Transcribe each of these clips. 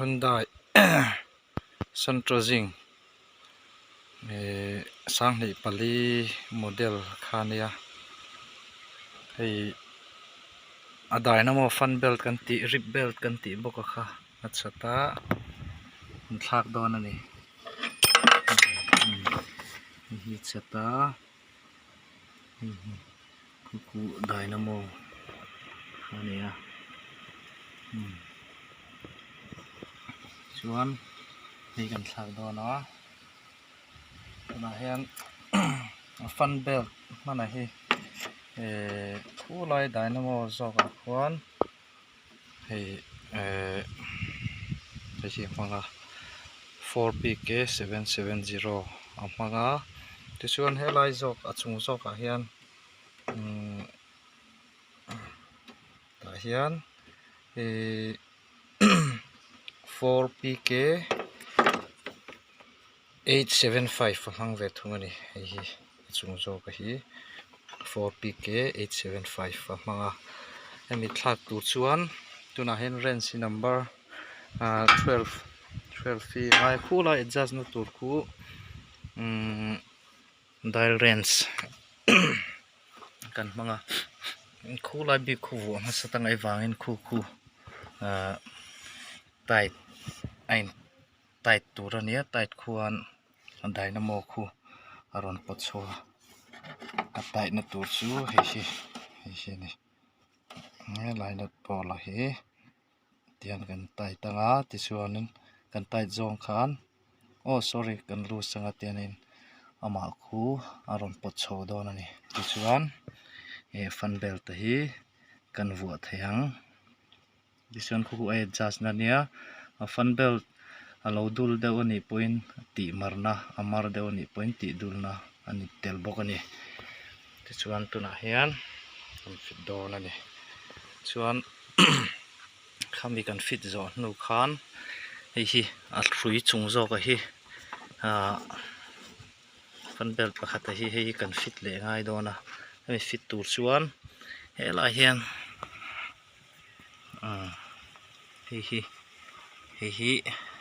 Hyundai Santro zing ihh sanghnih pali model kha ania hei a dynamo fan belt kan tih rip belt kan tih bawk a kha a chhata an thlak dawn a ni hei hi chhata hei hi khu dynamo a ni a chuan hei kan thlak dawn a tunah hian fan belt hmanah hi ehh khulai dynamo zawkah khuan. Hei ehh hei hi a hmang a 4pk770 a hmang a tichuan helai zawk a chung zawkah hian umm tah hian ihh 4pk875 a hmang ve thung a ni hei hi a chung zawk a hi 4pk875 a hmang a hemi thlak tur chuan tunah hian wrench hi number ah twelve twelve hi a ngai khul a adjust na tur khu umm dial wrench kan hmang a khulai bik khu vuah hmasa ta ngaih vangin khu khu ah tight a in tight tur a nia tight khuan dynamo khu a rawn pawt chhuak a a tight na tur chu hei hi hei hi a ni helai nut pawh lah hi tihian kan tight anga tichuanin kan tight zawng khan aw sorry kan loose anga tianin amah khu a rawn pawt chho dawn a ni tichuan eh fan belt te hi kan vuah thei ang. Tichuan khu khu a adjust na nia a fan belt a lo dul deuh a nih pawhin tih marna a mar deuh a nih pawhin tih dulna a ni tel bawk a ni tichuan tunah hian kan fit dawn a ni chuan khami kan fit zawh hnu khan hei hi a hrui chung zawk a hi ahh fan belt pakhat a hi hei hi kan fit leh ngai dawn a hemi fit tur chuan helaiah hian. Hei hi hei hi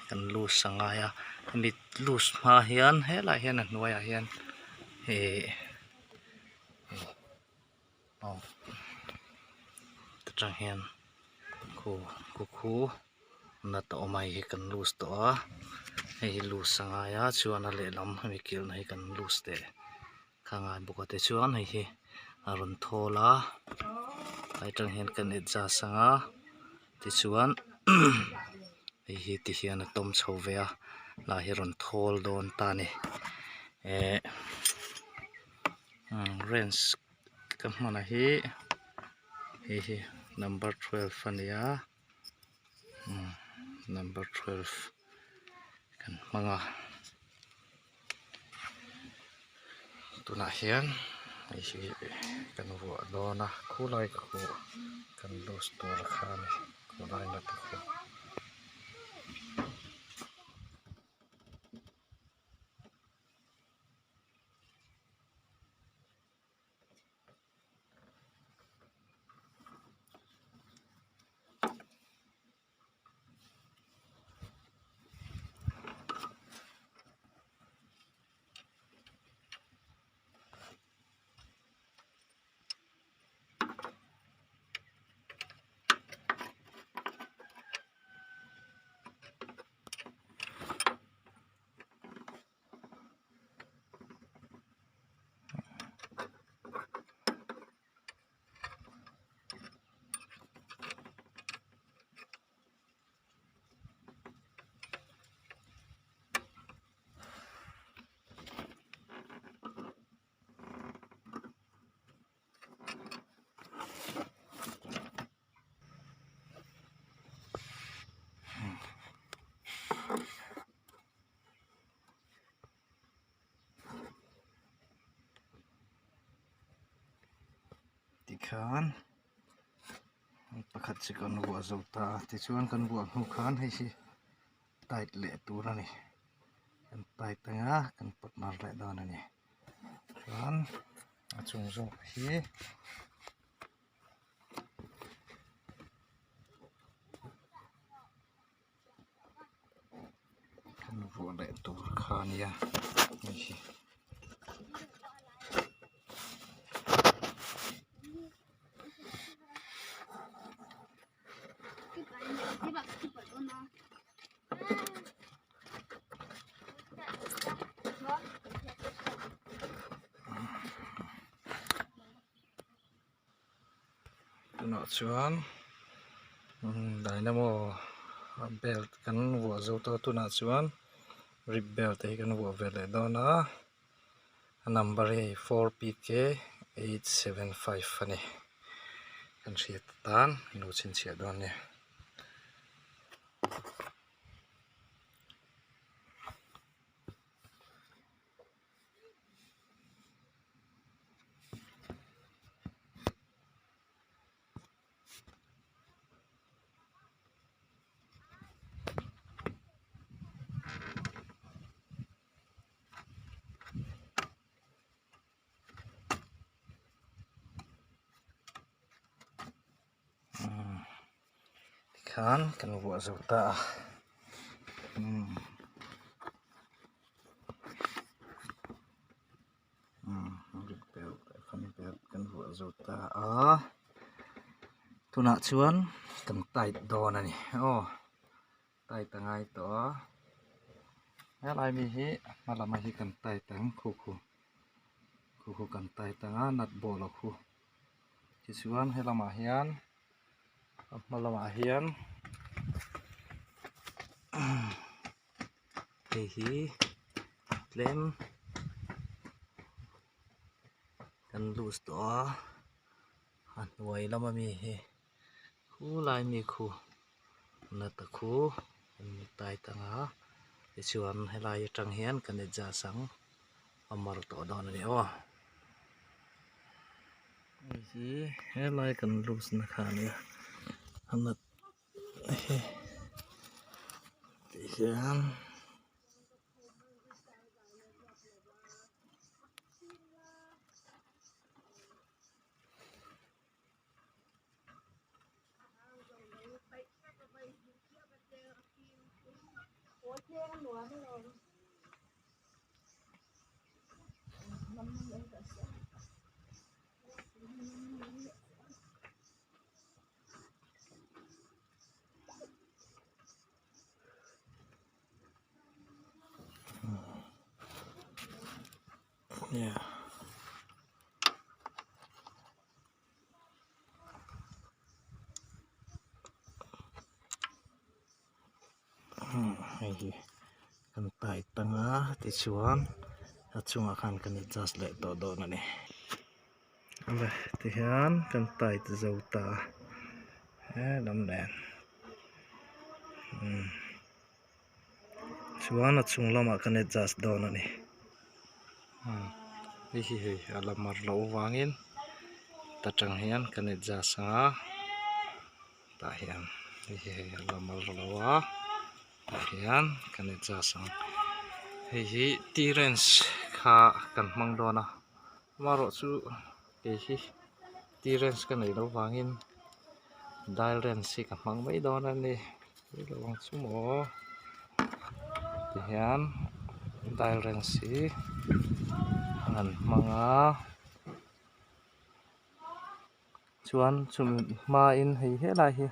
kan loose a ngai a hemi loose hma hian helaiah hian a hnuaiah hian ihh aw ta tang hian khu khu khu nut a awm a hei hi kan loose tawh a hei hi loose a ngai a chuan a lehlam hemi kilhna hi kan loose leh. Ka ngai bawk a tichuan hei hi a rawn thawl a a tang hian kan adjust ang a tichuan hei hi ti hian a tawm chho ve a lai hi a rawn thawl dawn ta a ni eh wrench ka hman a hi hei hi number twelve a ni a number twelve kan hmang a. Tunah hian hei hi kan vuah dawn a khulai khu kan loose tur kha a ni khulai nut khu. Tikhan pakhat chu kan vuah zo ta a tichuan kan vuah hnu khan hei hi tight leh tur a ni kan tight anga kan pawt mar leh dawn a ni chuan a chung zawk hi. Kan vuah leh tur kha a nia hei hi. Tunah chuan dynamo belt kan vuah zo tawh a tunah chuan rib belt te hi kan vuah ve leh dawn a a number hi 4pk 875 a ni kan hriat atan an lo chhinchhiah dawn a ni. Tikhan kan vuah zo ta a umm kan vuah zo ta a tunah chuan kan tight dawn a ni aw tight a ngai tawh a helai mi hi hma lama hi kan tight ang khu khu khu khu kan tight ang a nut ball a khu tichuan helamah hian a hma lamah hian hei hi tlem kan loose tawh a a hnuai lama mi hi khulai mi khu nut a khu an tight ang a tichuan helai atang hian kan adjust ang a mar tawh dawn a ni aw. Hei hi helai kan loose na kha a nia a nut hi tih hian. Yeah. Hei hi kan tight ang a tichuan a chungah khan kan adjust leh tawh dawn a ni awle tihian kan tight zo ta a helam nen umm chuan a chung lamah kan adjust dawn a ni umm hei hi hei a la mar loh avangin ta tang hian kan adjust ang a. Tah hian hei hi hei a la mar lo a tah hian kan adjust ang hei hi t wrench kha kan hmang dawn a amaherawh chu kei hi t wrench ka neih loh vangin dial wrench hi ka hmang mai dawn a ni lo ang chu maw tihian dial wrench hi an han hmang a. Chuan chumi hmain hei helai hi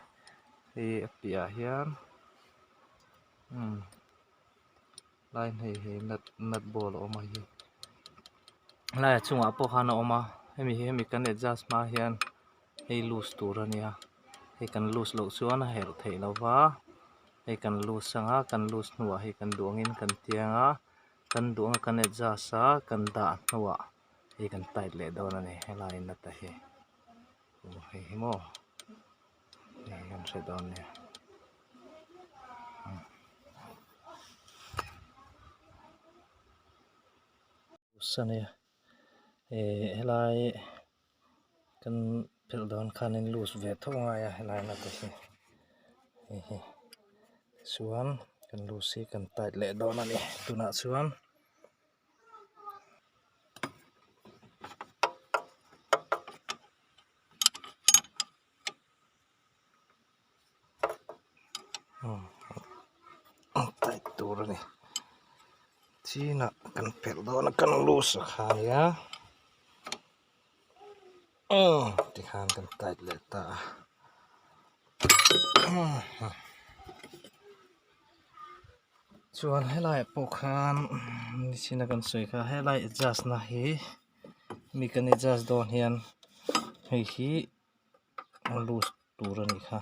hei a piahah hian umm line hei hei nut nut ball a awm a hei helai a chungah pawh khan a awm a hemi hi hemi kan adjust hma hian hei loose tur a nia hei kan loose loh chuan a herh theih loh va hei kan loose ang a kan loose hnuah hei kan duh angin kan tiang a kan duh anga kan adjust a kan dah hnuah. Hei kan tight leh dawn a ni helai nut a hi aw hei hi maw hei kan hre dawn nia a nia eh helai kan phelh dawn khanin loose ve tho ngai a helai nut a hi hei hi chuan kan loose hi kan tight leh dawn a ni tunah chuan. Tight tur a ni. Chinah kan pelh dawn a kan loose a kha nia tikhan kan tight leh ta a chuan helaiah pawh khan nichina kan sawi kha helai adjust na hi mi kan adjust dawn hian hei hi a loose tur a nih kha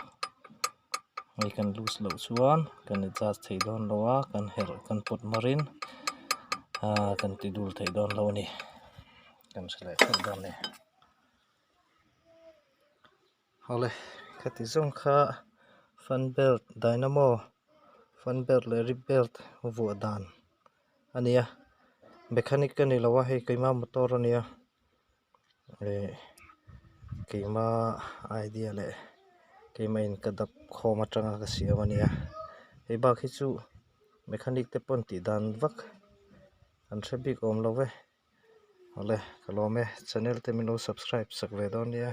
hei kan loose loh chuan kan adjust thei dawn lo a kan herh kan pawt mar in ahh kan ti dul thei dawn lo a ni kan hre leh theuh dawn a ni awle khati zawng kha fan belt dynamo fan belt leh rib belt vuah dan a ni a mechanic ka ni lo a hei keimah motor a nia. Ih keima idea leh keima in ka dap khawm atanga ka siam a nia hei bak hi chu mechanic te pawn tih dan vak an hre bik awm lo ve awle ka lawm e channel te min lo subscribe sak ve dawn nia.